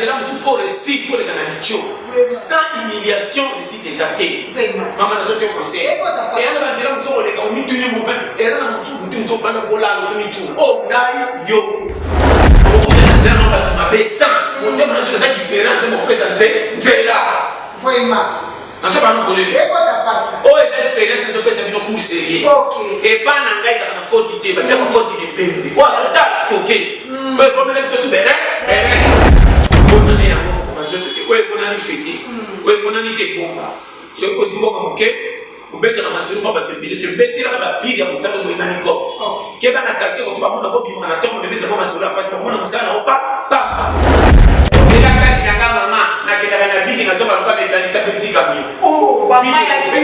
banzela mosusu mpo réussite fo oleka na litio. Sans humiliation réussite eza te. Mama nazoki yo conseil. Eya na banzela mosusu koleka omituni mouvement. Eza na mosusu butu mosusu ofanda kolala ozomituna. O ngai yo. Okokuta na nzela na bato mabe sans motema na soki eza différent nzambe akopesa nzela. Vraiment. Nazo bana polele. Oyo eza experience nazopesa bino cours sérieux. Epa na ngai ezalaka na faute te, batiaka faute de pembe. Oyo azotala toke. Oyo ekomela biso tu bere bere. Bonane yango kokoma nzoto te. Oyo emonani fete. Oyo emonani te ebonga. Soki ozwi mbongo moke obetaka masolo mpo bato ebele te betelaka bapire ya mosala boye na liko keba na quartier koto bamona kobimaka na ntongo bebetela mwa masolo ya mpasi bamona mosala na opa pamba okenda kasi na nga mama nakendaka na biki nazonga loka mekanisa mpe bisi camion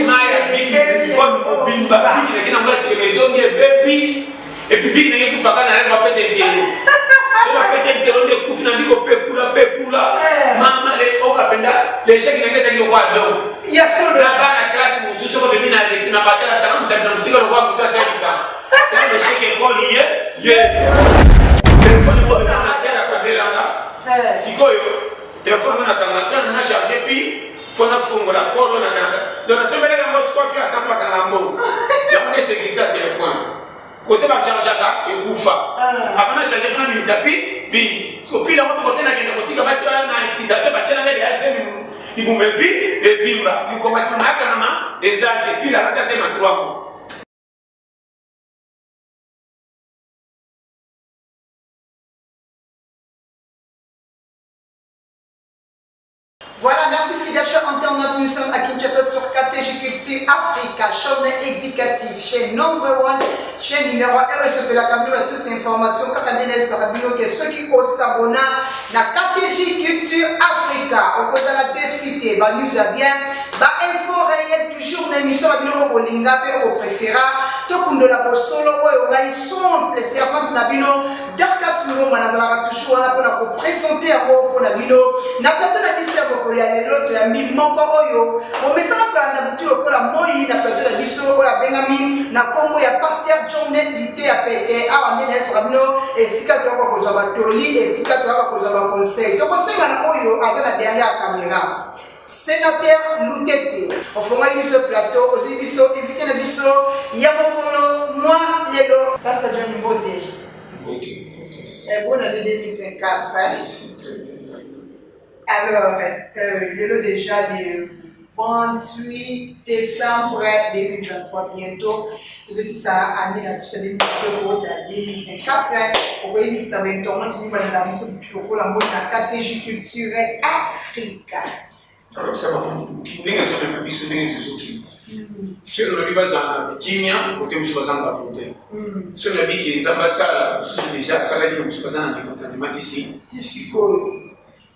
maya biki fone mobimba biki nake nango ya sokema ezongi ebebi epuis biki nake ekufaka na yango bapesa etelo so bapesa etelo nde ekufi na ndiko pepula pepula mama oka mpenza lechec nake ezalaki lokola don na bana classe mosusu soko tomi na reti na batala sanga mosapi na mosika lokola moto asalika ya lechec ekoli ye ye telefone moko na sere akabelanga sikoyo telefone ngo nakanga sana na charge puis fo nafungola kolo nakanga donc nasombelaka yango scotch asako bakanga mbongo yango nde sécurité ya telefone kote bachargeaka ekufa avant na charge fo nabimisa pi pi so pile yango mpe kote nakende kotika batia na excitation batia na ngai deya zemi libumu evi evimba likoma nsima mayakangama eza te pile alata zema 3 mois. Voilà, merci fidèles chers internautes. Nous sommes à Kinshasa sur KTG Culture Africa, chaîne éducative, chaîne number one, chaîne numéro 1. Et ce fait la caméra source information. Kaka ndenge nayebisaka bino ke soki osabona na KTG Culture Africa, okozala déçu te, ba news ya bien, ba info réel toujours na émission na bino oyo bolinga mpe oyo bopréféra. Tokundola bosolo oyo ngai simple servante na bino Dorcas Ngoma nazalaka toujours wana pona ko presenter yango pona bino na plateau na biso ya mokolo ya lelo. Toyambi moko oyo bomesana kolanda butu lokola moi na plateau na biso, oyo abengami na kombo ya Pasteur John Lite ya Pete. Awa nde nayesaka bino esika toyaka kozwa batoli, esika toyaka kozwa ba conseil. Tokosenga na oyo aza na derrière camera, Sénateur Lutete, ofongoli biso plateau, ozwi biso invité na biso ya mokolo mwa lelo, Pasteur John Mbote. Mbote. Eh, bonne année 2024. Hein? Merci, très bien. Alors, lelo déjà le 28 décembre 2023, bientôt tokosisa année na biso 2023 2024. Okoyebisa bainternet nini balanda biso lokola mboni na KTG Culture Africa? Nalobisa bango ndenge ezomema biso, ndenge tozokende. Soki nalobi bazala na kimia, kote mosusu baza na baproblème. Soki nalobi ke Nzambe asala, mosusu déjà asalaki, mosusu baza na mécontentement tisi sikoyo.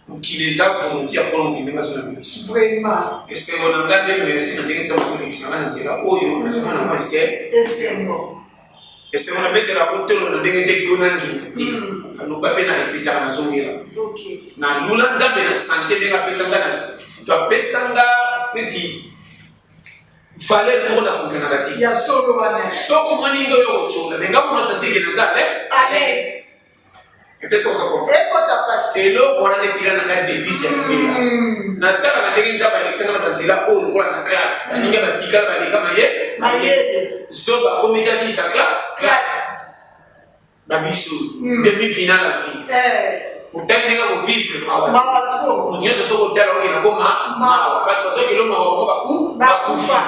Mokili eza volonté ya Nkolo mokili ndenge azomema biso. Vraiment. Esengo na ngai nde merci na ndenge Nzambe azolekisa ngai na nzela oyo nazomona mwa esengo. Esengo nabetela kotolo na ndenge te kio na nginda te. Naloba mpe na repetaka, nazongela. Nalula Nzambe na sante ndenge apesa nga na to apesa nga neti valeur moko na komprenaka te. Ya solo wana. Soki omoni nde oyo otyola me nga mona sante ke naza à l'aise. Epesa oza comprendre. Ekota pasi. Eloko wana nde tika na ngai devise ya libela. Natalaka ndenge Nzambe alekisanga na banzela oyo lokola na classe. Baninga batikala baleka maye mayele. Zoba akomi te asilisa classe. Babiso demi finale ya vie. Otali ndenge akovivre mawa. Mawa trop. Nyonso soki otala oyo nakoma mawa. Bato bazoki elo mawa bango bakufa.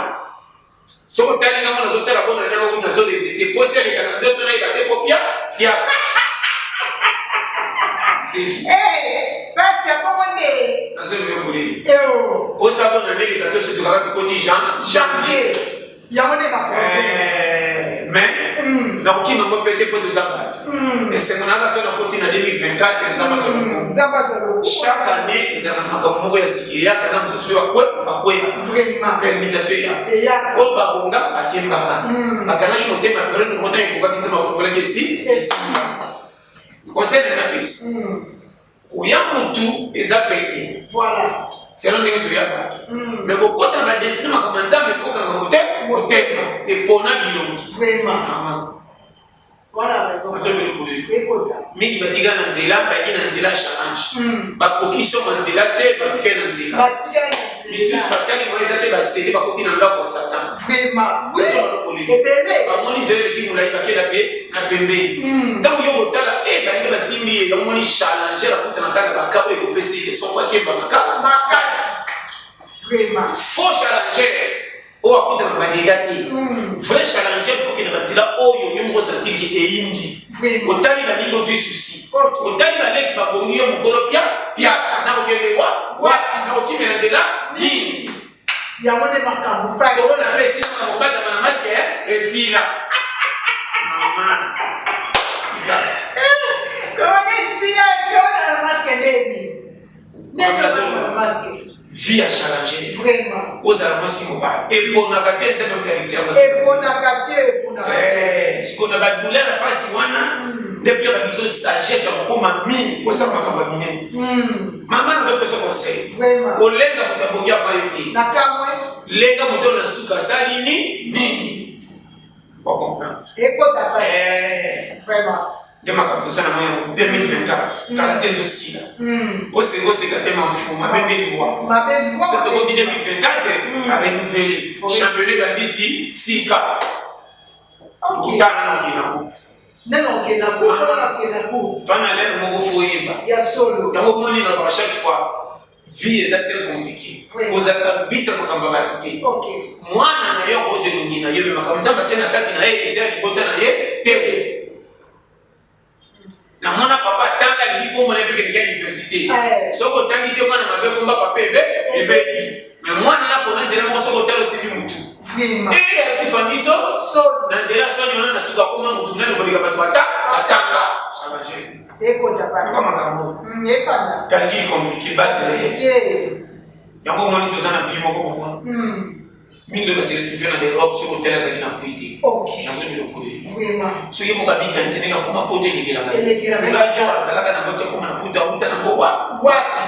Soki otali ngango nazotala bona ndenge kutu nazolende te posi aleka na ndoto nayeba te po pia pia. Seki. Pasi ya bongo nde. Nazoloba polele. Posa bona nde eleka to soki kaka tokoti janvier. Yango nde ba problème. Mais nakokima yango mpe te mpo toza bato. Esengo na nga so nakoti na 2024, Nzambe azwa lokumu. Nzambe azwa lokumu. Chaque année ezala na makambo moko ya sika eyaka na mosusu oyo bakwea. Vraiment. Permutation eyaka. Eyaka. Oyo babonga bakembaka. Bakangaki motema periode moko ntango ekokaki Nzambe afungolaki esi esimba. Conseil na napesi. Koya mutu eza pete. Voilà. Selon ndenge toya bato. Mais kokota na badestine makambo ya Nzambe fo kanga motema epona bilongi. Vraiment. Mingi batika na nzela, bayaki na nzela challenge, bakoki soma nzela te, batikali na nzela. Misusu batali moyen eza te, basede, bakoti na ndako ya Satan. Bamoni nzela eleki molai, bakenda mpe na pembeni. Ntango yo kotala e balingi basimbi ye, yango moni challenger akutanaka na baka oyo ekopesa ye leçon po akemba makasi. Faux challenger oyo akutana na badega te. Vrai challenger, faut kende banzela oyo yo moko sentir ke eyindi. Otali baningi, ozwi souci, otali baleki babongi, yo mokolo pia pia, na kokende wa wapi, na kokimela nzela nini? Yango nde makambo. Corona mpe esila, na kobatama na masque esila, mama. Corona esila, corona na masque ndeni ndenge na masque. Vie ya challenger. Vraiment. Ozala mwasi, mobali, eponaka te. Nzambe motalekisi yango. Eponaka te, eponaka te. Sikoyo na badouleur ya mpasi wana nde mpe ya biso sagesse ya kokóma mingi kosala makambo ya minene. Mama, nazopesa conseil. Vraiment. Kolenga moto abongi ava yo te. Na kamwe. Lenga moto oyo na suka asali nini nini, ocomprendre? Ekota pasi vraiment. Nde makambo toza na mwa yango 2024, kala te ezosila. Oseka, oseka te, mafu mabe nde liwa. Mabe liwa. So tokoti 2024, arenouveler championnat, ebandisi sika. Tokutana na okende na coupe. Nde na okenda ku, mpona na okenda ku. Twana lere moko fo oyeba. Ya solo. Yango moni nalobaka chaque fois, vie eza très compliqué. Kozalaka bita makambo ya bato te. Mwana na yo akozwa elongi na yo, me makambo Nzambe atie na kati na ye eza ya libota na ye te. Namona papa atanga, alingi kombo na ye mpe kendeki ya université. Soki otangi te, mwana mabe, komba papa ebe ebebi. Me mwana na pona nzela moko, soki otala osimbi mutu atifa miso na nzela soni wana, na suka akoma mutu nani koleka bato ata atanga. Ekota pasi. Makambo Efanda. Calcul compliqué, base réel. Yango omoni toza na vie moko, mama, mingi nde base retrouve na l'Europe. Soki otala, azali na pui te. Nazobi lokoleli. Soki moko abitanisi ndenge akoma poto, elekelaka Elekelaka. Azalaka na boti, akoma na poto, auta nango wa wapi?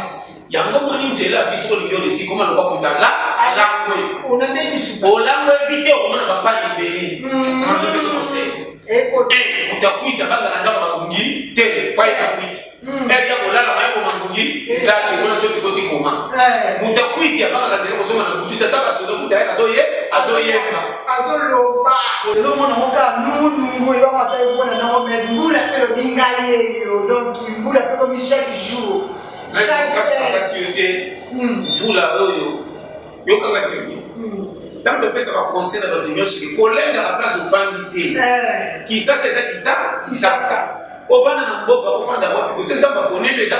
Yango moni nzela biso olingi olesi koma lokwa moto ala alangwe. Ona nde misuka. Olangwe evi te, okomona bapani ebele. Nazopesa conseil. Ekota. Moto akwiti abangaka ndako babongi te, kwa ye akwiti ere ya kolala mayakoma ngungi eza te wana to tikoti koma. Moto akwiti abangaka nzela kozonga na butu, tata basoda kuta ye azoye azoyemba. Azoloba ezomona ngo kaka nungunungu ebango ata ebona nango, me mbula mpe lobi ngai yeyo, donc mbula mpe komi chaque jour, chaque kasi heure. Bakati yo te. Mvula oyo yokaka très bien. Ntango topesaka conseil na bato nyonso ke kolengaka place ofandi te. Kisasa eza Kisasa. Ovanda na mboka, ofanda wapi, kote Nzambe aponeli eza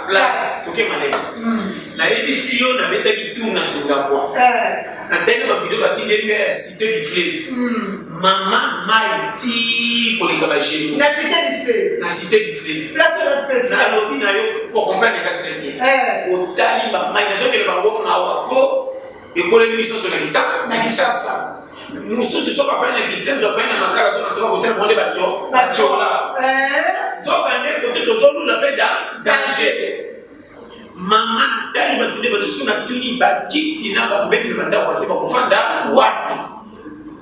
place tokema lelo. Nayebisi yo, nabetaki tour na Kingabwa, natali bavideo batindeli ngai ya Cité du Fleuve. Mama, mai ti koleka bagenoux. Na Cité du Fleuve? Na Cité du Fleuve. Place oza spécial. Nalobi na yo, ocomprendre nga très bien. Otali bamai, nazokende bango mawa po ekoleli lisusu na kisa na Kisasa. Mosusu soki afandi na Kisenzo, afandi na Makala, so na nzoka kotala bango nde baco bacola. Nzoka nde kote tozolula mpe da danger. Mama, natali bato nde bazo, soki natuni bakiti na bambeki na bandako ase, bakofanda wapi?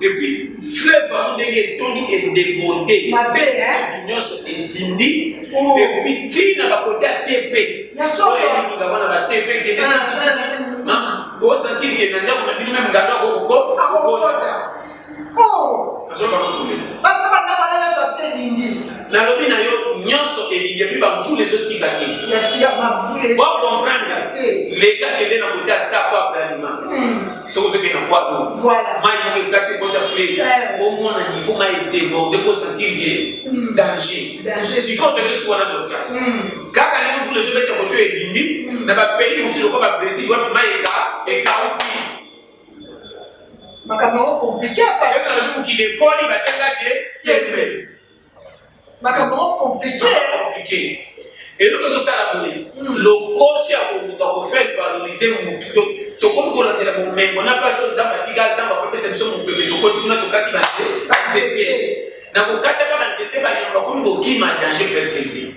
Et puis fleuve yango ndenge etondi, edéborde. Mabe, hein? Nyonso ezindi. Oh. Et puis ntina bakote ya TP. Ya solo. Oyo elinga wana ba TP kende. Ah, ah. Mama, osentir ke na ndako na bino meme ngando akokoko. Akokota. Oh. Azoka kokolela. Parce que bandako wana nyonso ase elingi. Nalobi na yo, nyonso elingi, et puis bamvula ezotika te. Ya bamvula. Bocomprendre? Te. Leka, kende na kote ya Sapo ya Bralima. Soki ozokende na poids lourd, mai moko ekati ekota fleuve. Omona niveau mai edéborde po sentir ke danger. Danger. Sikoyo toke suka wana Dorcas, kaka ndenge mvula ezobeta kote oyo ebindi na bapays mosusu lokola Babrésil, wapi mai eka ekauki. Makambo yango compliqué. Soki nalobi mokili ekoli, batiaka te tembe. Makambo yango compliqué. Compliqué. Eloko ezosala boye, lokoso ya koluka kofaire valoriser mutu. Donc tokomi kolandela bomengo na place oyo Nzambe atika zamba po epesa biso mopepe. Tokoti kuna, tokati banzete. Na kokataka banzete, banyama bakomi kokima, danger perturbe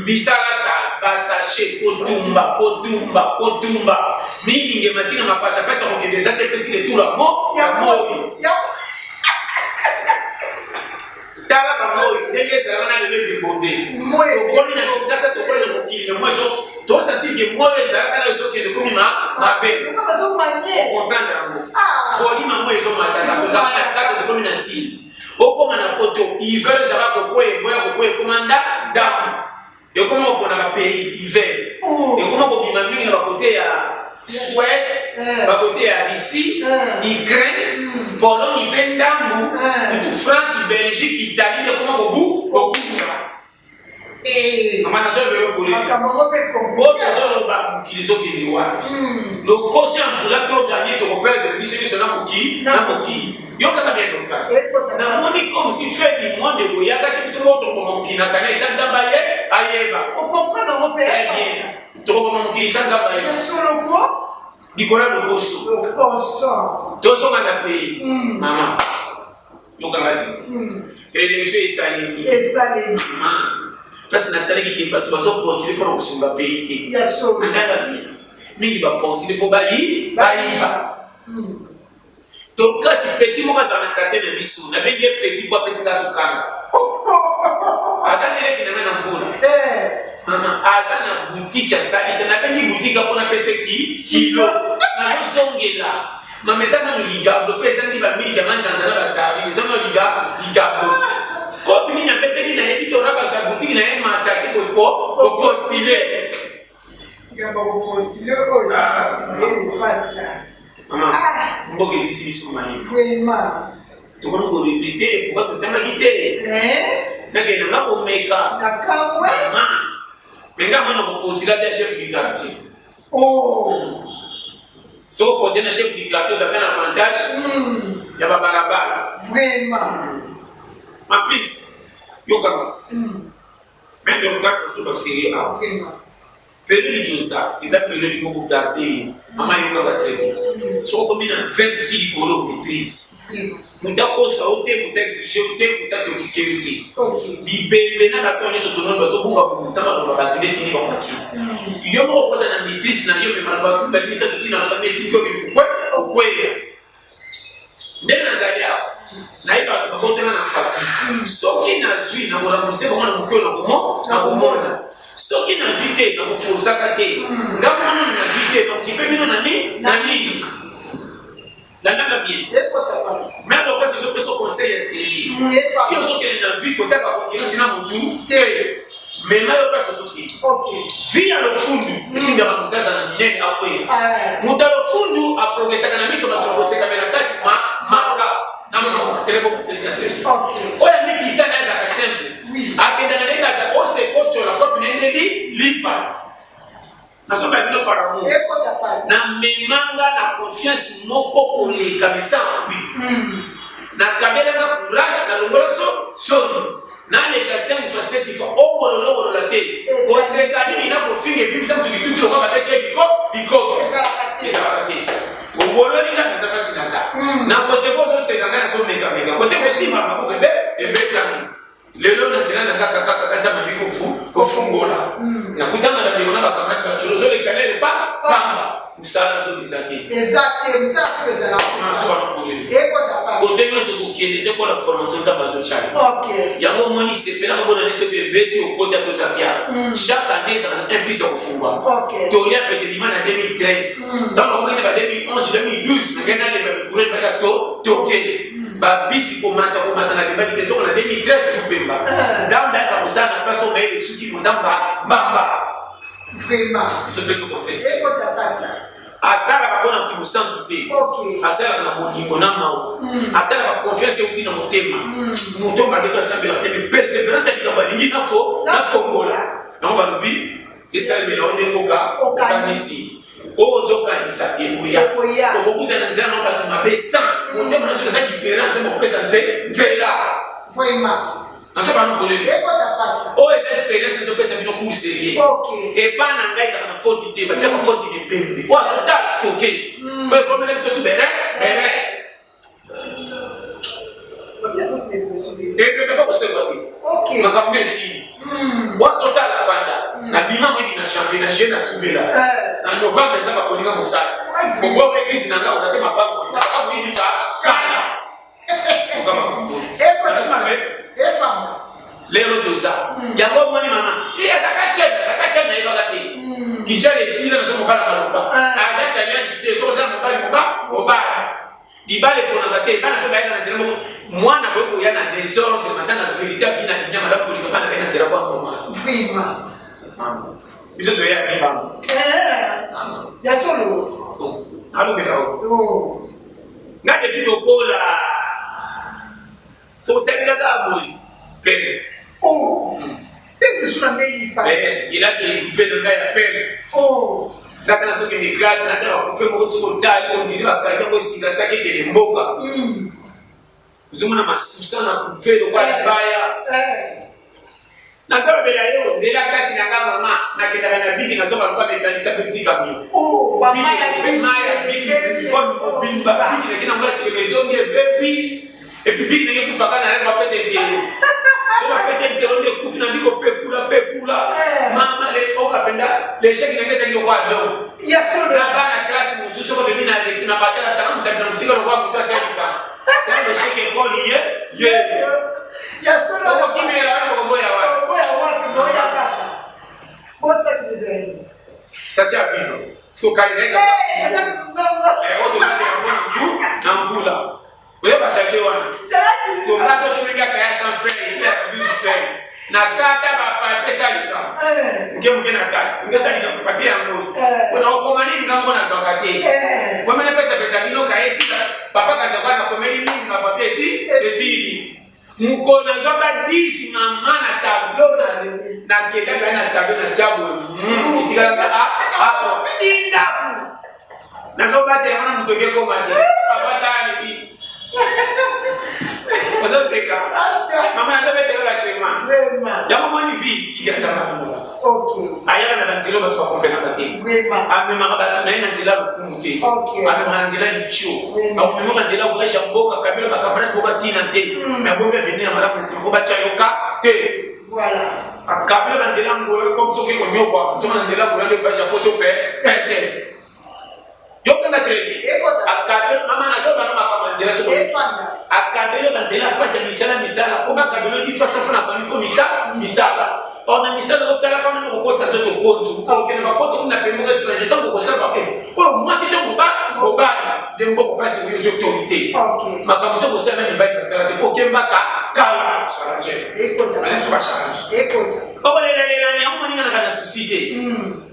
bisalasala, basachet, kotumba, kotumba, kotumba mingi ngema ntina mapata. Place ya kokende eza te, epesi letour ya mo ya moi. Ya. Tala bango oyo ndenge ezalaka na lelo ebebonde. Tokoli na Kinshasa, tokoli na mokili na mwa ezo tosanti ke mwa oyo ezalaka na ezokende komi mabe. Okomprendre yango. Volume yango ezomataka, tozalaka na 4 tokomi na 6. Okoma na poto, hiver ezalaka kokweya, eboya kokweya ekoma ndako. Ekoma kopona ba pays hiver. Ekoma kobima mingi na ba kote ya Suède, ba kote ya Russie, Ukraine, Pologne mpe ndambu, kutu France, Belgique, Italie nde ekoma kobu kobunga. Mama nazoloba yo polele. Oyo tozoloba mokili ezokende wapi? Lokoso ya mvula to gagner tokoperdre biso nyonso na mokili na mokili. Yo kaka bien Dorcas. Namoni comme si fin du monde ekoyaka te biso moko tokoboma mokili na kana eza Nzambe aye ayeba. Okomprendre yango mpe. Très bien. Tokoboma mokili eza Nzambe ayeba. Ya solo ko. Likolo ya lokoso. Lokoso. Tozonga na pays. Mama. Yokanga te. Election esalemi. Esalemi. Mama. Place natalaki ke bato bazo postuler mpo na kosunga pays te. Ya solo. Andaka bien. Mingi ba postuler mpo bayi bayiba. Dorcas petit moko azala na quartier na biso nabengi ye petit po apesi nga sukanga aza neleki na nga na mvula mama aza na boutique asalisa nabengi boutique mpo napesa ki kilo nazozongela mama eza nano ligablo mpe ezangi bamiliki ya manzanza na basardine eza nano ligablo kopi nini abeteli nayebi to nabakisa boutique na ye matake kopostile Mama, ah. mboka esisi biso mayele. Vraiment. Tokomi ko regretter pourquoi totangaki te. Eh? Nakende nga komeka. Nakamwe. Mama. Mais nga mwana kopostula te chef du quartier. Oh. Soki opostule na chef du quartier ozalaka na avantage ya babalabala. Vraiment. En plus, yokanga. Même donc grâce na zoba sérieux awa. Vraiment. Periode toza eza periode moko garde ye mama yokaka très bien soki okomi na 20 ti likolo maitrise moto akosa yo te moto exige yo te moto atoxike yo te bibembe na bato nyonso tomoni bazobunga bunga nzambe aloba bato nde tini bango bakili yo moko okoza na maitrise na yo me maloba mibali misato ti na famille etiki okende kokweya Ndenge nazali awa, nayebi bato babotama na famille. Soki nazwi, nakolamuse bango na moke oyo nakomona. Soki nazwi te, nakoforsaka te. Nga moko nanu nazwi te, nakokipe bino na nini? Na nini? Landaka bien. Mère Dorcas azopesa conseil ya sérieux. Soki ozokende na vie, kosala concurrence na motu te. Mema yo place ozokende. Vie ya lofundu etindaka moto azala minene akweya. Moto ya lofundu aprogresaka na miso bato bakoseka me na kati ma maka na mama très bon conseil ya très bien. Oyo amikitisa na azalaka simple. Akendaka ndenge aza ose kotyola kopi na ye nde lipa. Nazoba bino par amour. Namemanga na confiance moko koleka mais sans appui. Nakabelanga courage nalongola so soni. Naleka 5 fois 7 fois owolola owolola te. Koseka nini na kofinga evimbisa moto litutu lokola babeti ye biko bikofi. Ezalaka te. Owololi nga naza mpasi naza. Na koseka ozoseka nga nazomekameka. Kote kosimba maboko ebe ebetami. Lelo na nzela na nga kaka kaka Nzambe abi kofu kofungola. Nakutana na bandeko na bakamati ba ozolekisa lelo pa pamba mosala zoba eza te. Eza te mosala soki ezala. Nazoba na polele. Ekota pasi. Kote nyonso kokende eza kola formation Nzambe azotya yo. Okay. Yango omoni sepela komona nde soki ebeti okoti ata oza piaka. Chaque année ezalaka na un plus ya kofungwama. Okay. Tolia pete bima na 2013. Ntango nakokende ba 2011 2012 nakende nalemba mikolo ebaka to toke. Ba bisi komata komata na lembaki te nzoko na 2013 lupemba nzambe aka kosala na place oyo mayele esuki boza mba mbamba Vraiment. biso mpe soko sese Ekota pasta. asalaka mpo na kimosantu te Ok. asalaka na bolingo na mawa atalaka confiance euti na motema moto malgré asambelaka te mais persévérance ya likambo alingi nafo nafongola yango balobi esalemela yo ndenge oka okanisi oyo ozokanisa ekoya Ekoya. okokuta na nzela na bato mabe sans motema na soki eza différent nzambe akopesa nze nzela Vraiment. nazo bana polele Ekota pasta. oyo eza expérience ezopesa bino cours sérieux Ok. epa na ngai ezalaka na faute te batiaka faute libembe oyo azotala toke oyo ekomela biso tu bere bere ebembe mpo kosekwa te Ok. makambo nde esili oyo azotala fanda nabima moyebi na janvier na juillet natubela na novembre nzambe akolinga mosala kobwaka eglise na ngai onate mapango naka moyebi ka kala okama mabe. Efanda. Lelo toza yango omoni mama e azaka chene, azaka chene, nayebaka te kichene esila nazo mobala maloba adasi alliance te. Soki oza mobali, mobali libala eponaka te. Bana mpe bayaka na nzela moko. Mwana koki koya na désordre, maza na vérité, aki na linya malamu kolinga bana baye na nzela kwa normal. Biso toya mibango. Ya solo. Alobela o nga depuis tokola, soki otali kaka boye, perte. Mpe bisu na nde yipa. Elaki coupe na ngai ya perte. Nga mpe nazokende classe, nataka coupe moko. Soki otali, ondimi bakangi yango esika saki ekende mboka. Ozomona masusa na coupe lokwa libaya. Nazolobela yo nzela kasi na nga mama, nakendaka na biki, nazoka lokwa mekanisa mpe bisika camion maya biki fone mobimba. Biki nake nango ya sikelo ezongi ebebi. Et puis biki nake kufaka na yango, bapesa etelo. So bapesa etelo nde ekufi na ndiko pekula pekula. Mama, oka mpenza l'échec nake ezalaki lokwa don na bana classe mosusu. Soko tomi na reti na batala sanga mosapi na mosika lokwa moto asalika na l'échec ekoli ye ye. Ya solo. Okokimela wana, okoboya wana. Oboya wapi? Boya kaka bosaki ezali. Sachet ya vivre siko kali ezali oyo tozali yango na mvula. Oyeba sachet wana, so nga tosomeki aka ya 100 feuille ya 12 feuille na kata bapapier, esalika moke moke na kati onge esalika papier yango mpona okoma nini. Nga moko nazwaka te komena pesapesa bino kaye esika papa kanzaka nakomeli mingi bapapier esi esili. Mokolo nazwaka 10, mama, na tableau nakendaka na tableau na tia boye, etikalaka awa ti ndako. Nazobatela wana moto ekekoma te. Papa tali, ozoseka. Mama, nazobetela bashema yango. Moni vie tika nzambe amema bato. Ayaka na banzela bato bakomprenaka te. Amemaka bato na ye na nzela lokumu te, amemaka na nzela litio, akomemaka nzela voyage ya mboka kabelo bacamarade moko atina te. Me abomi avenir ya malamu na nsima po batya yo ka te. Akabelo na nzela ngola comme soki konyokwa ntoma na nzela ngola nde voyage ya poto pe pete. Yokanga très bien. Akabelo, mama, nazobana makambo ya nzela. Soko akabelo banzela ya mpasi ya misala, misala po bakabelo difasa mpo na famille fo misala, misala or na misala osalaka wana okokotisa nzoto kontu, okende bapoto kuna pe moko étranger. Ntango okosala bape oyo mwasi to mobali nde mboko mpasi oyo ozwi autorité. Makambo soki osala na mibali basala te, okembaka kala challenge biso bachallange okolelalela yango. Moninganaka na souci te,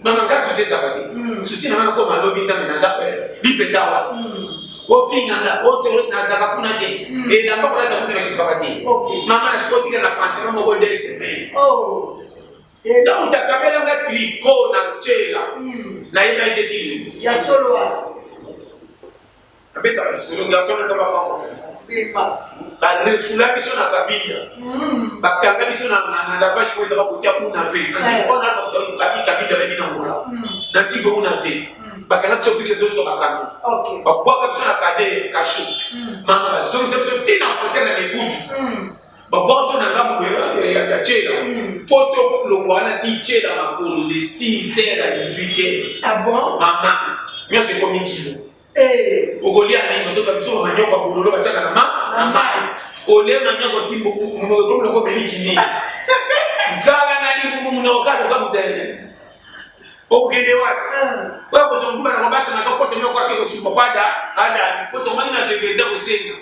mama. Nga souci ezaka te. Souci na nga nakoma alobi Nzambe naza lipesa wa ofinganga otolo nazaka kuna te. Elamba kolata kutu nakipaka te, mama. Nasikotika na pantalon moko 2 semaines. Ntango takabelanga tricot na ntyela, nayeba ete tilelo. Ya solo wana. Abetaka lisolo garçon naza bapango. Barefula biso na Kabinda, bakanga biso na lavage po ezaka kotia unave Kabinda bayebi na Ngola na Ntigo unave. Bakanga biso, biso tozwa bakambi, babwaka biso na kade kasho. Mama, bazongisa biso ntina frontière na Mikutu, babwaka biso na ngambo ya Tshela po tolongwa wana ti Tshela makolo de 6 heures à 18 heures. Ah bon? Mama, nyonso ekomi kilo. Okolia nini? Ozoka biso bamanioko ya bololo batiaka na ma na mai. Olia manioko ti monoko ekomi loko meliki nini, nzala na libumu, monoko kaka loka motere. Okokende wapi? Oyo kozwa nguba na kobatama, sokosa biloko ake kosuka po ada adami po tomoni na sécurité kosenga.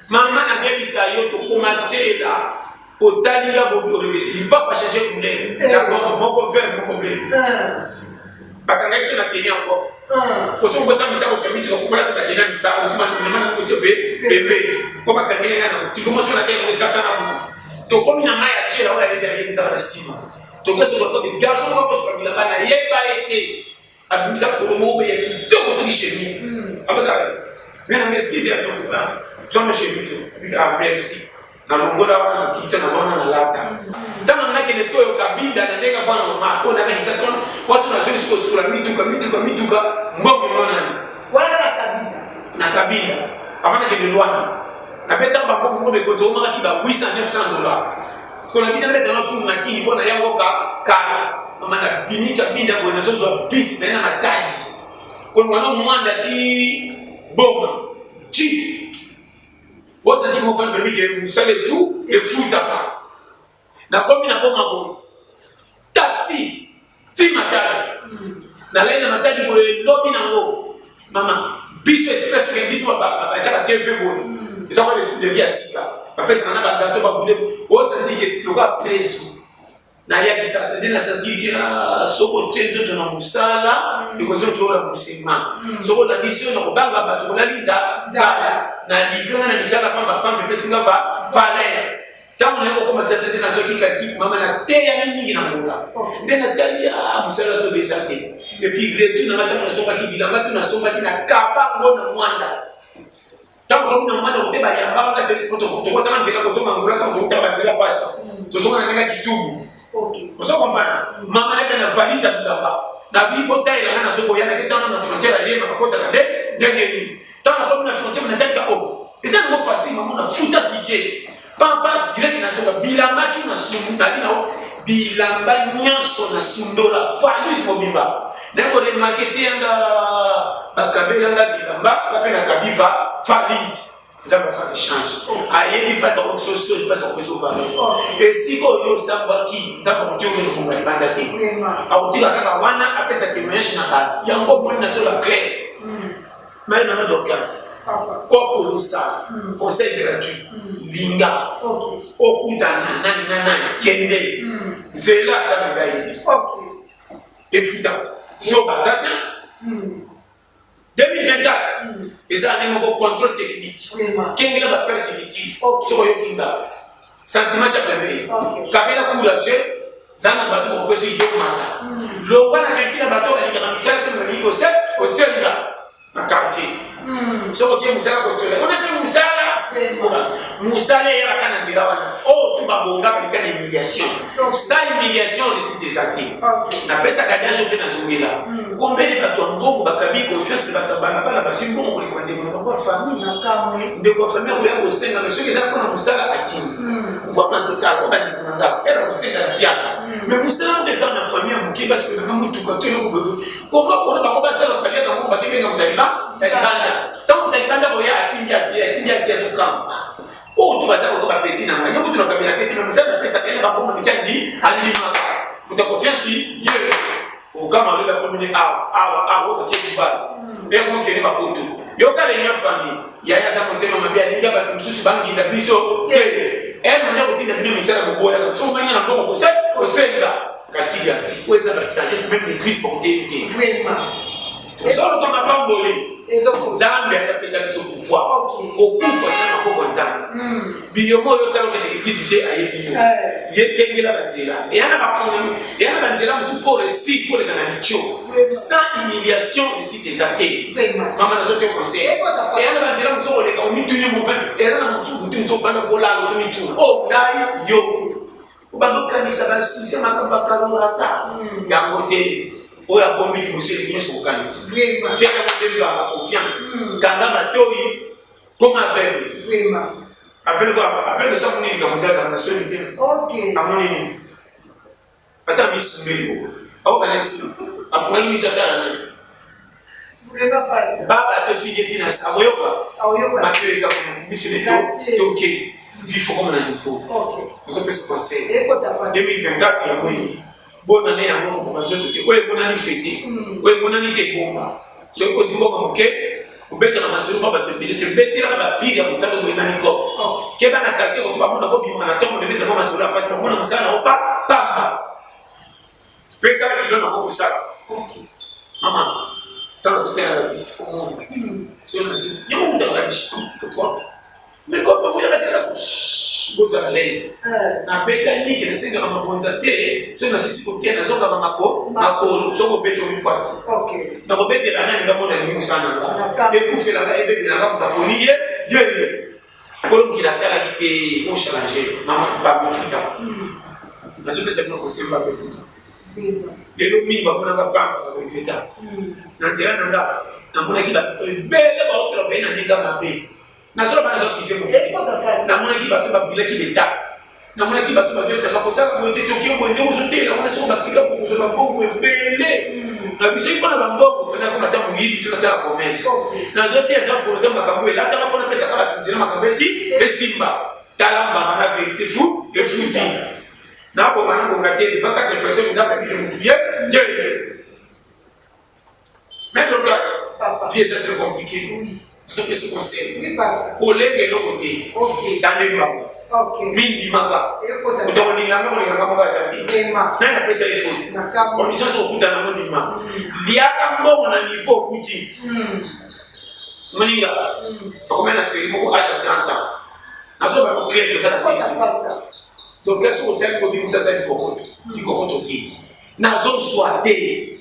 Mama, nazoyebisa yo, tokoma Tshela, otalinga bobi lipapa change couleur d'abord, moko vert, moko bleu. Bakanga biso na teni encore. Koso kosambisa kozwa mituka fo balata bateni ya misala osima kotie pe pembe po bakangeli nga na tikomoso na te ekata na kuna. Tokomi na mai ya Tshela oyo ayebi ayebisaka na nsima. Tokosoka kote garçon moko akosoka bilamba, nayeba ye te. Abimisa polo moko ya kitoko, soki chemise abaka me na excuse ya tonto zwana chemise. Ah, merci. Nalongola wana na kitsa, nazwa wana nalata. Ntango nakende sikoyo Kabinda na ndenge afana normal oyo nakangisa wana waso, nazongi sikoyo sukola mituka, mituka, mituka, mbongo emonani. Wana na Kabinda? Na Kabinda, avant nakende Lwanda, nabetaka bambongo moko bekoti omakaki ba 800 900 dollars. Sikoyo nabita nabeta na tour na Kini mpo na yango ka kala. Mama, nabimi Kabinda boye, nazozwa bisi naye na Matadi, kolongwa na Mwanda ti Boma jeep. Osandi mofani bebi ke mosala efu efutaka. Nakomi na boma boye, taxi ti Matadi. Nalai na Matadi boye, lobi nango mama biso express ke biso batiaka TV boye, eza kwa l'esprit de vie ya sika, bapesaka na bagato babule. Osandi ke lokola preso naya Kisasa nde nasanti ke soki otie nzoto na mosala, ekozongi oyo mosema. Soki olandi yo na kobanga bato, kolali nzala na livre nga na misala pamba pamba, epesi nga va valeur. Ntango naye kokoma Kisasa nde nazwaki kaki mama, nateyami mingi na ngola nde natali mosala azobesa te. Et puis retour nanga, ntango nasombaki bilamba to nasombaki na kabango na Mwanda, ntango tomi na Mwanda kote bayambaka tokotaka nzela kozonga Ngola, ntango tokotaka banzela pasi, tozonga na ndenge ya kitubu. Ozo comprendre, mama, nayaka na valise ya bilamba nabi botalela nga, nazokoya nake ntango na frontière ayema bakotaka nde ndenge nini. Ntango nakomi na frontière, natalika o eza nango facile, mama, nafuta ticket pampa direct, nazoka bilamba tu na sundu nabi nao bilamba nyonso na sundola valise mobimba. Naye koremarquer te yanga bakabelanga bilamba bape na kabi va valise. Nzambe asala échange, ayebi mpasi akokisa soni, mpasi akopesa valeur. Esika oyo osambwaki, Nzambe akoki okende kobonga libanda te, akotika kaka wana apesa témoignage na bato. Yango omoni nazola clair mai mama Dorcas, kopo ozosala conseil gratuit, linga okutana nani na nani, kende nzela ata medayi efuta so baza te. 2024 eza année moko contrôle technique, kengela baperte inutile. Soki oyoki nga, sentiment ya pembeni, kabela courage, za na bato bakopesi yo manda longwa na calcul na bato balingaka misala te, balingi kosenga na quartier. Soki okie mosala kotiola wana mpe mosala, mosala eyaka na nzela wana oyo tu babonga balika na humiliation. Sans humiliation, réussite eza te. Napesaka dage mpe nazongela combien de bato ya mbongo bakabi confiance na bato ya balabala, bazwi mbongo koleka bandeko na bango ya famille. Ndeko ya famille akoya kosenga, mais soki eza mpona mosala, akimi. Mvua nazotala oyo bandeko na nga era kosenga na piaka, mais mosala moko eza na famille ya moke, basokelanga motuka to eloko boye, koma kona bango basala baliaka mbongo, bakebenga moto ya libanda. Ntango moto ya libanda koya, atindi akie, atindi akie, azokamba oyo to baza koko bapeti na ngai, yo kutu nakabela te tina mosala napesaka ye na bambongo mike, andi andimaka moto ya confiance ye. Okama alobi akomini awa awa awa, oke libala mpe akokende bapoto, yoka réunion famille, yaya aza motema mabe, alinga bato mosusu banginda biso te. Ere kotinda bino misala, boboyaka. So omalinga na mbongo kosenga calcul ya vie oyo eza basagesse, même l'église bakoteyi te. Tozoluka mapamboli, Nzambe asapesa biso pouvoir. Kokufa eza maboko ya Nzambe. Biyomo oyo osala, okende église te, ayebi yo. Ye kengela banzela eya na bakonami, eya na banzela mosusu mpo réussir faut leka na litio. Sans humiliation, réussite eza te. Mama, nazoki conseil, eya na banzela mosusu koleka omituni mofani, eza na mosusu butu mosusu ofanda volala, ozomituna o ngai yo obanda okanisa basusi makambo akalorata yango te. Oyo abombi liboso elingi nyonso kokanisa, tiaka nde banga confiance, kanga matoi comme aveugle. Aveugle, aveugle so amoni likambo te, azala na soni te. Amoni nini? Ata misumbeli aokana nsima, afungaki miso, ata na nani baba tofiki tina akoyoka matoi eza kuna, miso ne toke vifo koma na niveau. Ozopesa conseil 2024 yango ye bonane yango kokoma nzoto te. Oyo emonani fete, oyo emonani te ebomba. Soki ozwi mbongo moke, obetaka masolo mpa bato ebele te, betelaka bapire ya mosala boyebani ko keba na quartier koto bamona kobima na ntongo, bebetela mwa masolo ya mpasi, bamona mosala nango pa pamba mpe esala kilo nango mosala. Mama, ntango totala babisi, omona yango mutaka babisi quoi, mais comme bakoyaka te, bozala lese, nabeta nike, nasengaka mabonza te. Soki nasisi kotia, nazongaka makolo. Soki obeti omikwati, nakobetela nani? Nga mpo nalingi mosala na nga ekufelaka, ebebelanga moto aponi ye yeye kolo mokili atalaki te. Ochallenger mama, babefuta. Nazopesa bino conseil, babefuta. Lelo mingi bamonaka pamba, baregretter na nzela na nga. Namonaki bato ebele baotravailler na ndenge mabe. Nazoloba, nazokise moto. Namonaki bato babilaki leta, namonaki bato bazoyebisaka kosala boye te, toki boye ndenge ozotela wana. Soko batika bokozwa bambongo ebele. Na biso mpo na bambongo fana koma ata moyibi to nasala commerce. Nazoteya eza volonté, makambo elataka mpo napesaka bato nzela, makambo esi esimba. Tala mbanga na vérité fu efuti nabonga nabonga te devant quatre personnes. Nzambe abike motu ye ye ye. Mais Dorcas, vie eza très compliqué. Nazopesa conseil, kolenga eloko te, eza nde mbanga mindimaka moto akolinganga kolinganga moko aza te. Nani apesa ye faute? Condition soki okuta nango, ndima liaka mbongo na niveau okuti. Moninga akomai na série moko, age ya 30 ans, nazoba no clair, toza na TV. Donc soki otali kobi moto aza likokoto likokoto te, nazozwa te,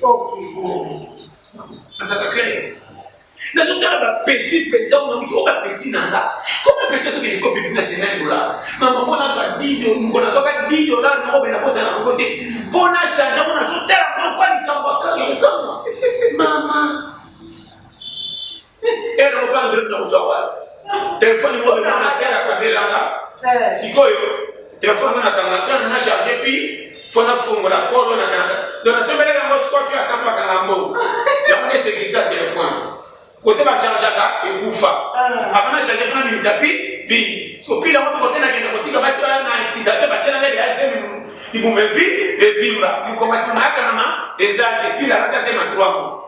azalaka clair. Nazotala bapetit mpenza onamoki oyo bapetit na nga koma petit. Soki likopi bina 50 dollar, mama, mpo nazwa 10, moko nazwaka 10 dollar moko be nakosala yango te mpo na change yango. Nazotala ngo kwa likambo ya kokamwa, mama. Ere moko Android na kozwa wana telefone moko bemona nasalaka belanga. Sikoyo telefone ngo nakanga so na charge, puis fo nafungola kolo na Canada. Donc nasombelaka yango scotch oyo asambo bakanga mbongo yango nde sécurité ya telefone. Kote bachargeaka ekufa avant na charge, fo nabimisa pi pile. So pile yango mpe kote nakende kotika, batia na excitation, batia na ndenge ya zemi libumu evi evimba likomasi mayakangama eza te. Pile alata zemi ya 3 mois.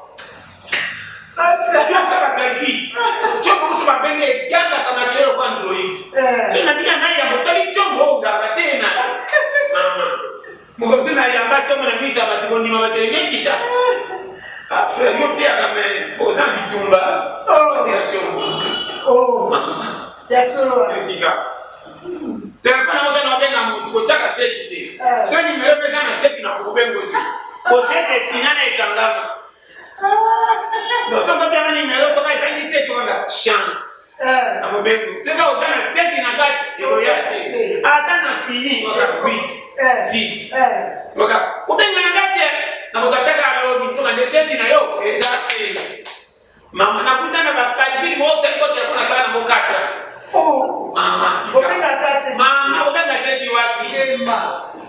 Yoka bakangi tiombo mosusu babenge egangaka makelele lokola Android. So na bina na yambo tali tiombo oganga te na mama mokomisi na yamba tiombo na miso ya bato kondima bato elingi ekita. Ah, frère, yo teyaka me fo oza bitumba ya tiombo. Ya solo. Etika telefone yango soki nabenga motu, kotiaka seti te. So nimero mpe eza na seti na kokobengo te, kosete finana ekangama. Soki obianga nimero, soki ezangi seti wana, chance na mobengo. Soki oza na seti na kati, ekoya te. Ata na fini waka 8 6 waka obenga na kati na kozwa taka alobi nzoka nde seti na yo eza te. Mama, nakuta na bacalculs moko tali ko telefone asala nango 4. Mama, mama, obenga seti wapi?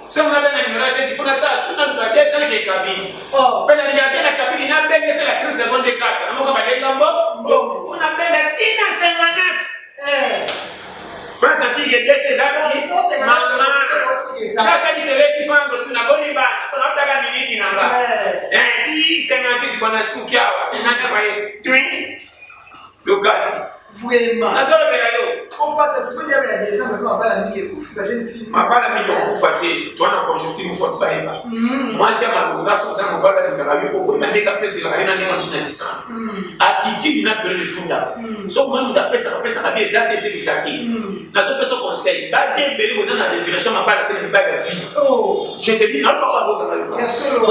Soki nabenga nimero ya seti, funa sala tuna luka de salaka ekabini mpe nalinga te na kabini nabenga esala 30 seconde kaka namoka balenga mbo funa benga tina 59 place apike dese eza. Mama, kaka biselesi fango tuna boni bana mpona otaka miniti na nga ti 58 bona suki awa 59 aye twin tokati. Vraiment. Nazolobela yo. Opasa sikoyo ya décembre, mabala mingi ekufi, ba jeune fille. Mabala mingi okufa te, toa na conjoncture mofu bato bayeba. Mwasi ya malonga, so oza na mobali alingaka yo, okoyeba ndenge apeselaka yo na ndenge akoki na décembre. Attitude na période efunda. So moi moto apesaka apesaka bi eza te, esekisa te. Nazopesa conseil, basi ebele boza na révélation mabala te na mibali ya vie. Je te dis, nalobaka bakokanga yoka.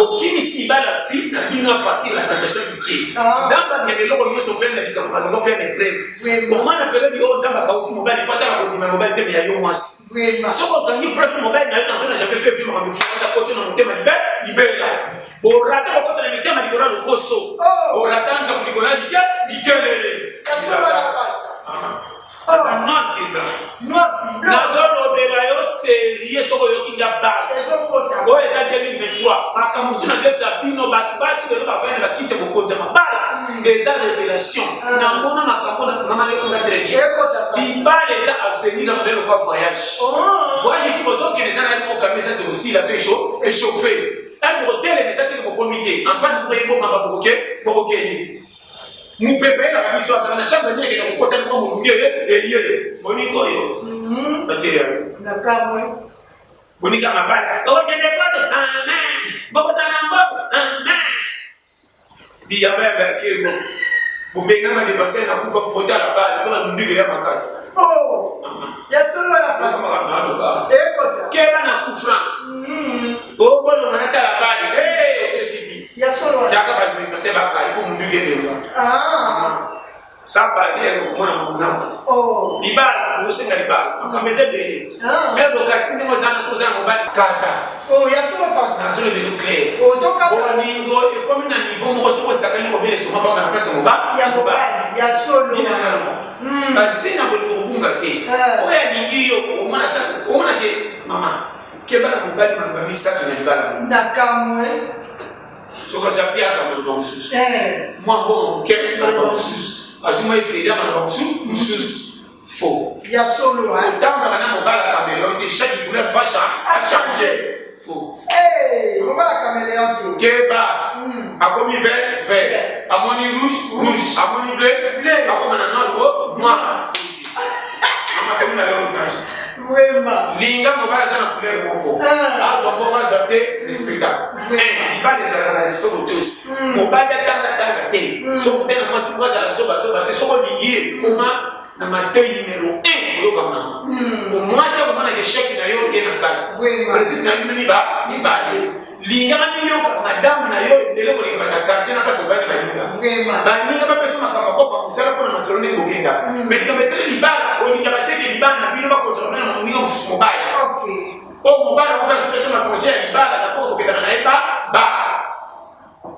Okimisi mibali ya vie na bino à partir ya tentation mike. Nzambe amema eloko nyonso mpe na likambo malonga fo ya na épreuve. Omwana période oyo Nzambe akausi mobali po atala kondima mobali te me ya yo mwasi. Soki okangi preuve mobali na yo tanto na jamais fait makambo efungata kotio na motema libe libela borata kokota na mitema likolo ya lokoso, borata nzoko likolo ya like likelele. Aza noir sur blanc. Nazolobela yo sérieux, soki oyoki nga base oyo eza 2023, makambo mosusu nazoyebisa bino bato basi lelo bavandi na bakiti ya bokonzi ya mabala, eza révélation. Namona makambo mama lekonga très bien. Libala eza avenir ya modele lokwa voyage. Voyage ti bozokende eza na mokamisa ese kosila mpe échauffe ere bokotelema, eza teke bokomi te ampasi moko yebomamba bokoke bokokende mopepe ayelaka biso azala na chambre nini akenda kokota moko molunge eye boniko oyo bateya yo bonika mabala okende poto, amen, bokozala na mbongo, amen. Biyamba yamba ya kebo bobengama adversaire na kufa kotala bale to na ndenge ya makasi. Keba na kufa obolonga natala bale okesibi tiaka baadversaire bakali mpo munduki elenga sabali ya komona momonamo libala osenga libala makambo eza ebele. Me bokasi ndenge oza na soki oza na mobali kata nazolobelo clair. Bolingo ekomi na niveau moko soki osakani kobele soma pamba na place ya mobali. Base na bolingo kobunga te. Oyo alingi yo omona te. Mama, keba na mobali maloba misato na libala. Nakamwe. Soki aza piaka, maloba mosusu, mwa mbongo moke, maloba mosusu, azwi mwa excédent, maloba mosusu. Faux. Ya solo. Otambaka na mobala caméléon te, chaque couleur va changer. Faux. Mobala caméléon te. Keba. Akomi vert, vert, amoni rouge, rouge, amoni bleu, bleu, akoma na noir o noir. Amatomi na leo danger. Vraiment. Linga mobali aza na couleur moko. Azwa mbongo, azwa te, respectable. Libala ezalaka na respect, botosi. Mobali atanga te, soki te na mwasi moko azala sobasoba te. Soki olingi ye, koma na matoi numéro 1, oyoka mama. Mwasi akomonaka échec na yo ye na kati. Principe na bino mibale, lingaka mingi, yoka madamu na yo ebele koleka bato ya quartier na mpasi. Obani baninga, baninga bapesa makambo akopa mosala mpona masolo ndenge bokenda. Mais likambo etali libala, kolinga bateke libala na bino, bakotaka bino na moninga mosusu mobali. Oyo mobali yango mpe azopesa ma conseil ya libala na mpo kokendaka na ye ba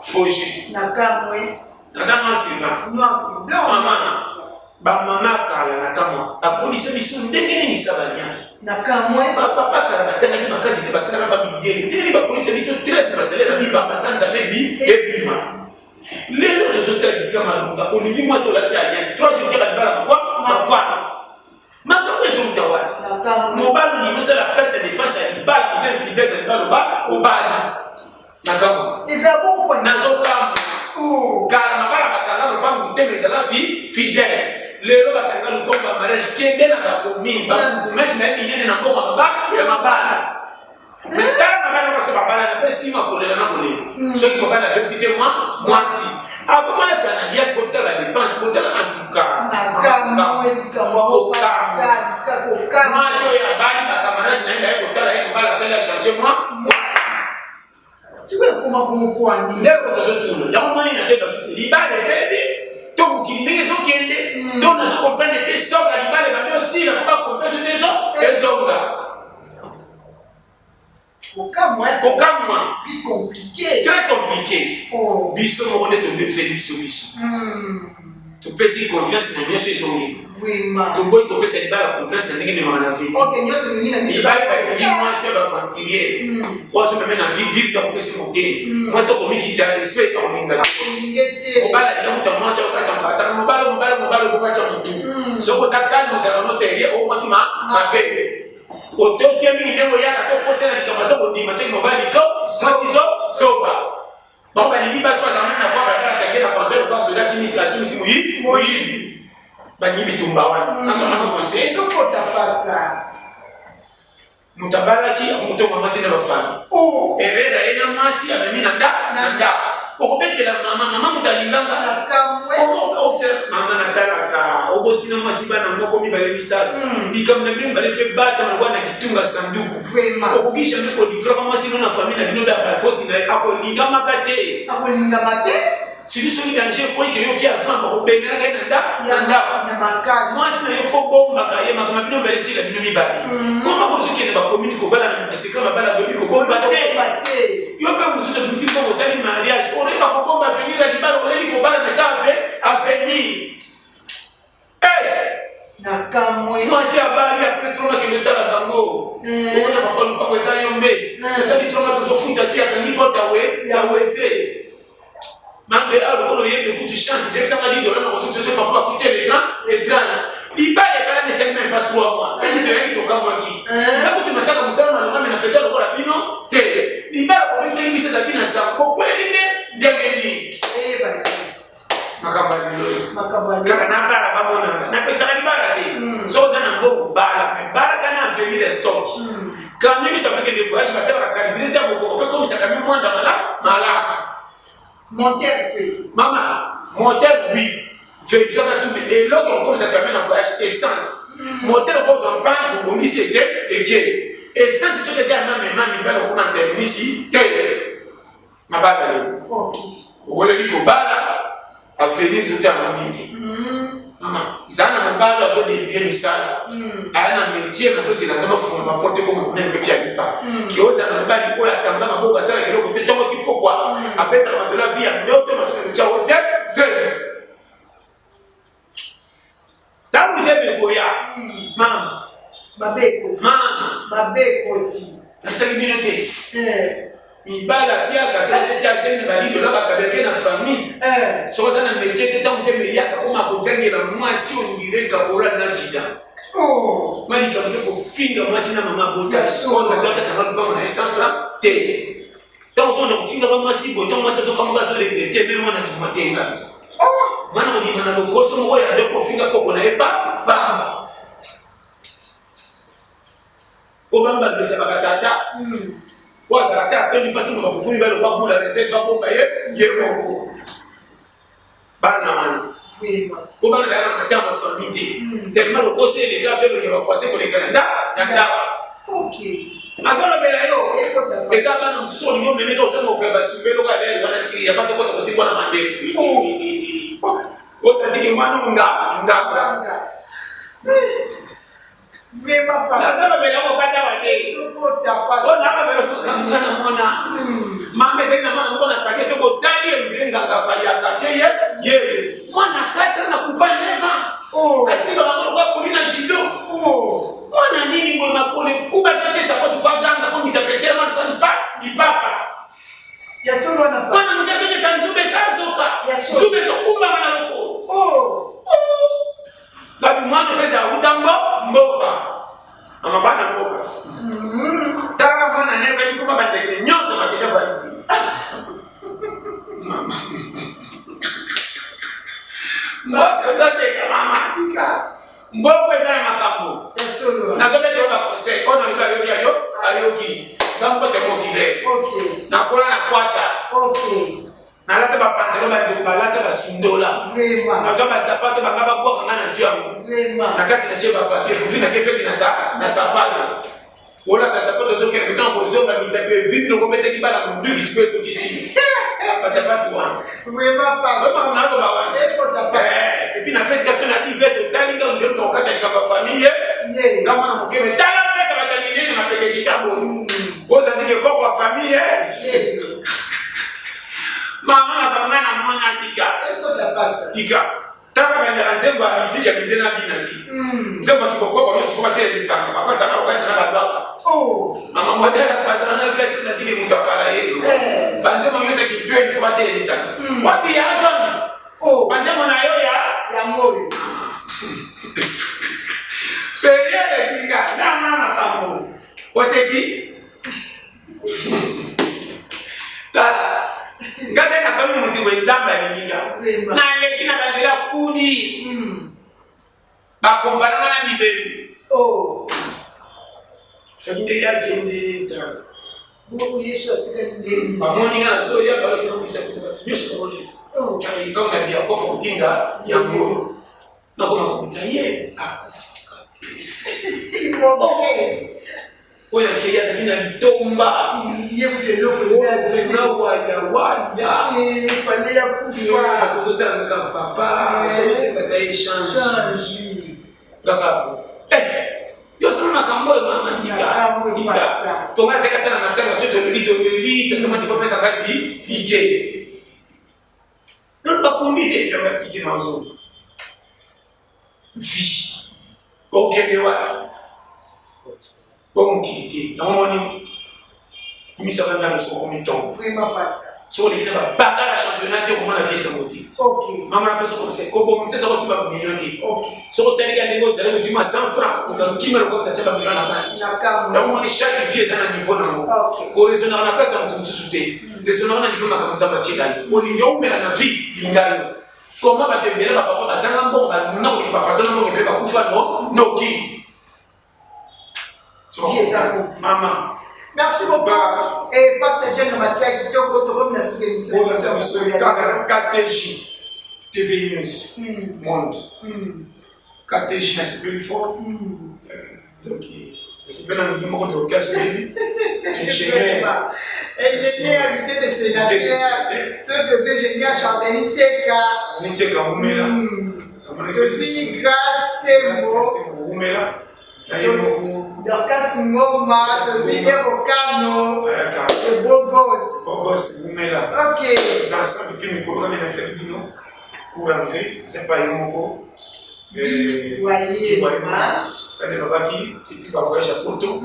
foji. Na kamwe. Naza noir sur blanc. Noir sur blanc. Mama, bamama kala na kamwaka bakolisa biso ndenge nini sa baalliance? Na kamwe. Bapapa kala batangaki makasi te, basalaka bamindele. Ndenge bakolisa biso 13 na basalele na miba basanza mebi ebima. Lelo tozosala bisika malunga. Olingi mwasi, olati alliance, 3 jours kaka, libala makwa mafana. Makambo ezouta wapi? Mobali olingi osala perte ya dépense ya libala, oza infidèle na libala oba obali. Makambo eza bongo. Nazokamba kala mabala bakanga lopango, motema ezala fidèle. Lelo bakanga lopango ya mariage, kende na bacommune, bapromesse na ye minene na mbongo ya mabala. Mais tala mabala nyonso babalana mpe nsima kolela na kolela. Soki mobali abebisi te mwa mwasi, akomona tia na biasi kobisala badépense, kotala en tout cas. Na kamwe likambo yango. Kokamwa. Mwasi oyo abali, bacamarade na ye baye kotala ye, mobali atali, achange mwa mwasi. Sikoyo ekoma bongo mpo ani? Nde eloko tozotuna yango. Moni na te bazo te libala ebebi to mokili ndenge ezokende to nazo comprendre te. Stock ya libala ebandi osila, fo bapompe soso ezo ezonga. Kokamwa. Kokamwa. Vie compliquée. Très compliqué. Oh. Biso moko nde tobebiseli biso biso. Topesi confiance na nyonso ezongi. Toboyi kopesa libala confiance na ndenge ememaka na vie. Ok, nyonso elingi na miso. Libala balingi mwasi ya baaventurier oyo azomeme na vie dire akopesi moke. Mwasi akomikitisa, respect, akolinga te. Olinge te. Mobali alinga mutu mwasi akokasa ataka mobali, mobali, mobali okomatya mutu. Soki oza calme, ozalaka no sérieux, oyo mwasi mabe otosi ye mingi ndenge oyaka to okosela likambo, aza kondima. Soki mobali zo mwasi zo zoba, bango balingi basi bazala na kwa balala, akangi na pantalon kwa soda, akimisi, akimisi moyi moyibi. Balingi bitumba wana. Nazomaka conseil. Ezokota, pasta. Moto abalaki, akokotonga mwasi na bafami. Oh. Ereda ye na mwasi amemi na ndako, okobetela mama, mama moto alinganga. Na kamwe. Mama, natalaka obotina mwasi bana moko, mibale, misato. Likambo na bino mibale fe batama lokola na kitunga sanduku. Okoki jamais kolivraka mwasi no na famille na bino bafoti na ye, akolingamaka te. Akolingama te. Surtout soki danger ekoyi ke yoki avant, bakobenganaka ye na ndako. Na makasi. Mwasi na yo fo bombaka ye, makambo bino mibale esila bino mibale. Koma bozokende bacommune kobala na basecret, mabala boyebi kobomba te. Kobomba te. Yo mpe mosusu obimisi mbongo, osali mariage, oyebi kobomba avenir ya libala, oleli kobala mesa avenir. Na kamwe. Mwasi abali, après troma kende otala bango. Omona papa, lupango eza yo mbe, tosali troma, tozofuta te, akangi porte ya wese mambe awa. Lokola oyembe kutu chance defisanga 10 dollars na kozongisa so papa afuti le 30, le 30. Libala ebalami, esali même pas 3 mois, feti toyaki, tokamwaki. Nakuti masaka mosala malonga, me na fete lokola bino te. Libala kobebisaki biso ezalaki na sango, bokweli nde ndenge nini? Eyebana. Makambo ya lelo oyo. Makambo ya Kaka nabala bamonanga, napesaka libala te. So oza na mbongo, bala, me balaka na avenir ya stock. Camion biso apekende voyage, batalaka carburant eza bokoko mpe komisa camion mwanda mala malamu. Moteur mpe. Mama, moteur oui, vérifiaka tout, mais eloko okomisa camion na voyage, essence. Moteur okozwa mpani, bobongisi ete eke. Essence soki eza ya mame mame, libala okoma terminisi te. Mabala lelo, oweleli kobala, avenir ezotanga mingi. Mama, ezala na mobali azodébrouiller misala, aya na métier, nazozela nzambe afunga baporte koma monene mpe pia lipa. Ki ozala na mobali oyo akanga maboko, asalaka eloko te, ntongo kipokwa abetaka masolo ya vie ya ndoto, masolo kotya oze zelo. Ntango zelo ekoya, mama. Mabe ekoti. Mama. Mabe ekoti. Nasaki bino te. Mibala piaka soki oti azemi na balido na bakabelake na famille. Eh. Soki aza na métier te ntango se meyaka koma kogangela mwasi ondire kaporal na jida. Oh. Malika moke kofinga mwasi na mama bota. Ya solo. Oyo batiaka kanga lupango na ye 100 francs te. Ntango ozonda kofingaka mwasi boye ntango mwasi azokamoka azoregrete me mwana bima te nga. Oh. Mwana kobima na lokoso moko ya ndeko kofinga koko na ye pa pamba. Po bana balobisa baka tata. Po azala ta atondi fasi maka fufu mibale kwa bula reserve abomba ye ye moko. Bana wana. Po bana bayaka na matanga ya famille te. Tellement lokoso eleka azo elongi ya ba voisin koleka na nda na ndako. Azolobela yo. Eza bana mosusu olingi omemeka oza mope basumbe lokola lele wana ya basi kosa kosikwa na mandefu. Ozatike mwana nga nga. Vraiment papa. Nazolobela yango kata wa te. Ezokota pasi. Oyo nakolobela makambo nga na mona. Mama ezali na mwana moko na quartier soki otali ondire nganga fali ya quartier ye ye. Mwana 4 na kupa 9 ans. Oh. Asimba bango lokola poli na judo. Oh. Mwana nini boye makolo ekuba te te sapato fa ganga komisa petere mwana lokola lipa lipapa. Ya solo wana papa. Mwana moke azoketa nzube esazoka. Ya solo. Nzube ezokumbama na lokolo. Oh. Babi mwana feza awuta mbo mboka. Mama bana mboka. Tala mwana naye bayebi koma bandeke nyonso bakende valide. Mama. Mboka ozoseka mama tika. Mboko eza na makambo. Ya solo. Nazobeta yo ba conseil. Oyo nayoki ayoki ayo ayoki. Nga mbote mokile. Okay. Nakola na kwata. Okay. Nalata ba pantalon ba ndeko balata ba sundola. Vraiment. Nazwa ba sapato banga babwaka nga nazwi yango. Vraiment. Na kati na tie ba papier kufi na kefeti na sa na sapato. Olata sapato ozokende ntango kozonga misapi evimbi loko obetaki bana monduki sikoyo ezokisi ba sapato wana. Vraiment pasi. Oyo makambo naloba wana. Ekota pasi. Eh, et puis na feti kasi na ti veste otali nga ondire moto akokata likambo ya famille. Yeah. Nga mwana moke me tala veste bato ya minene mapeke kita boye. Ozali ke koko ya famille. Yeah. Mama makambo nga namona tika. Ekota pasi. Tika. Tala balingaka nzembo ya miziki ya mindele na bina te. Nzembo ya kibokoko nyonso fo batelemisaka. Bakotisaka kokata na babwaka. Oh. Mama modele badala na veste ezali ke moto akala ye. Eh. Banzembo nyonso ya kitweni fo batelemisaka. Wapi ya John? Oh. Banzembo na yo ya Yango oyo. Peye tika. Nga makambo. Oseki? Tala. Nga te nakomi motu boye Nzambe alingi nga. Vraiment. Naleki na banzela kuni. Bakompara nga na mibembe. Oh. Soki nde ya kende tala. Bongo Yesu atikali ndeni. Bamoni nga nazoya balakisa misapi na bato nyonso bakoleka. Oh. Ntango na biakoma kotinda yango nakoma kokuta ye akufaka te. Immobilier. Oyo akei azalaki na litomba. Ye kutu eloko eza te. Mpena wayawaya. Eh, fallait ya kufa. Tozotala kaka papa, Eh. tozosengaka échange. Change. Kaka eh, yo solo makambo oyo mama tika Makambo tika. epasa. Konga azalaki ata na matanga soki toleli toleli tata mwasi kopesaka ti tike. Nano bakundi te yanga tike na ozonga. Vie. Okende wapi? Oyo mokili te. Yango moni kumisaka Nzambe soki okomi ntongo. Vraiment pasteur. Soki oleki na babagala ya championnat te okomona vie esango te. Okay. Mama napesa conseil kobongisa eza kosimba bamilio te. Okay. Soki otali kaka ndenge ozali kozwi mwa 100 francs ozala kima lokola moto atya bamilio na banki. Na kambo. Yango moni chaque vie eza na niveau na yango. Okay. Koraisonnaka na place ya moto mosusu te. Raisonnaka na niveau makambo Nzambe atiela yo. Olingi oumela na vie, linga yo. Comment bato ebele ba papa bazanga mbongo banuna koleka ba patron na mbongo ebele bakufa no noki. Vie eza ko. Mama. Merci beaucoup. Ba- Et Pasteur John Matia Kitoko, tokomi na suka émission. Bolanda biso kaka na KTJ TV News Monde. KTJ na sepeli fort. Donc nasepeli na ndenge moko de orchestre ingénieur. Ingénieur, unité de sénateur. Ceux que ingénieur Chardonnay Tieka. Nitieka umela. Tosi Grâce Sembo. Umela. Na ye moko. Dorcas Ngoma, Tosi Erokano. Ayaka. Et Bogos. Bogos umela. Ok. Eza ensemble mpe mikolo kaka nayebisaki bino cours anglais eza epai ye moko. Waye, ma. Kande lobaki epi ba voyage ya poto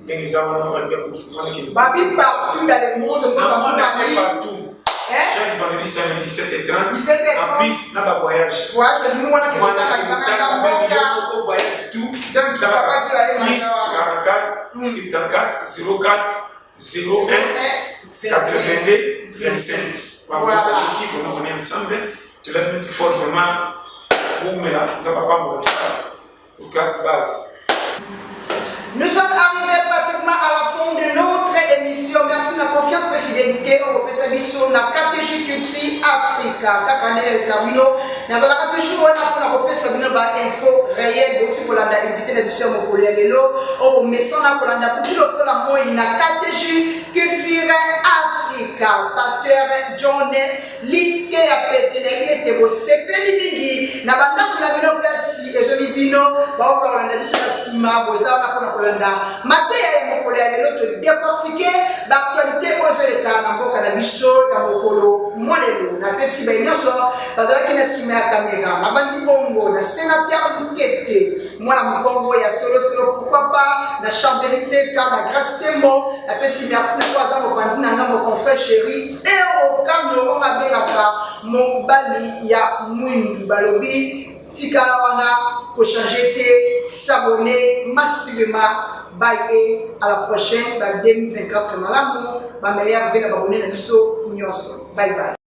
ndenge eza wana balingi akomisa mwana kende. Babi partout dans le monde Na monde entier partout. Chaque vendredi samedi 17h30. 17h30. En plus na ba voyage. Voyage olingi mwana kende Mwana kotanga kende libanga kotanga na même mboka. yo moko voyage tout. Donc, Ça va papa qui a eu plus mwana. 44 74 04 01 82 25. Voilà. Voilà. Vraiment, on est ensemble. Tu l'as mis fort vraiment. Oumela, ça va pas mourir. Au classe base. Nous sommes arrivés pratiquement à la fin de notre émission. Merci na confiance et fidélité au kopesa biso na KTG Culture Africa. Kaka nde eza bino nazalaka toujours wana mpona kopesa bino ba info réel bouti kolanda invité na biso ya mokolo ya lelo oyo bomesana kolanda kuki lokola moi na KTG Culture Africa. Pasteur John Liteya pete nayebi ete bosepeli mingi na bandako na bino place ezwami bino baoyo bakolanda biso na nsima boza wana mpona kolanda mateya ya mokolo ya lelo to decortike baaktualite oyo ezoleka na mboka na biso na mokolo mwa lelo. Napesi baye nyonso bazalaki na nsima ya kamera nabandi bongo na senateur Lutete mwana mokongo ya solosolo pourquoi pas na Chardonnay Tseka na Grace Sembo napesi merci na po aza mopanzi na nga mon confrère chéri Ero Kano oyo abengaka mobali ya mwindu balobi tikala wana kochange te s'abonner massivement bye et à la prochaine ba 2024 malamu ba meilleur ve na babone na biso nyonso bye bye.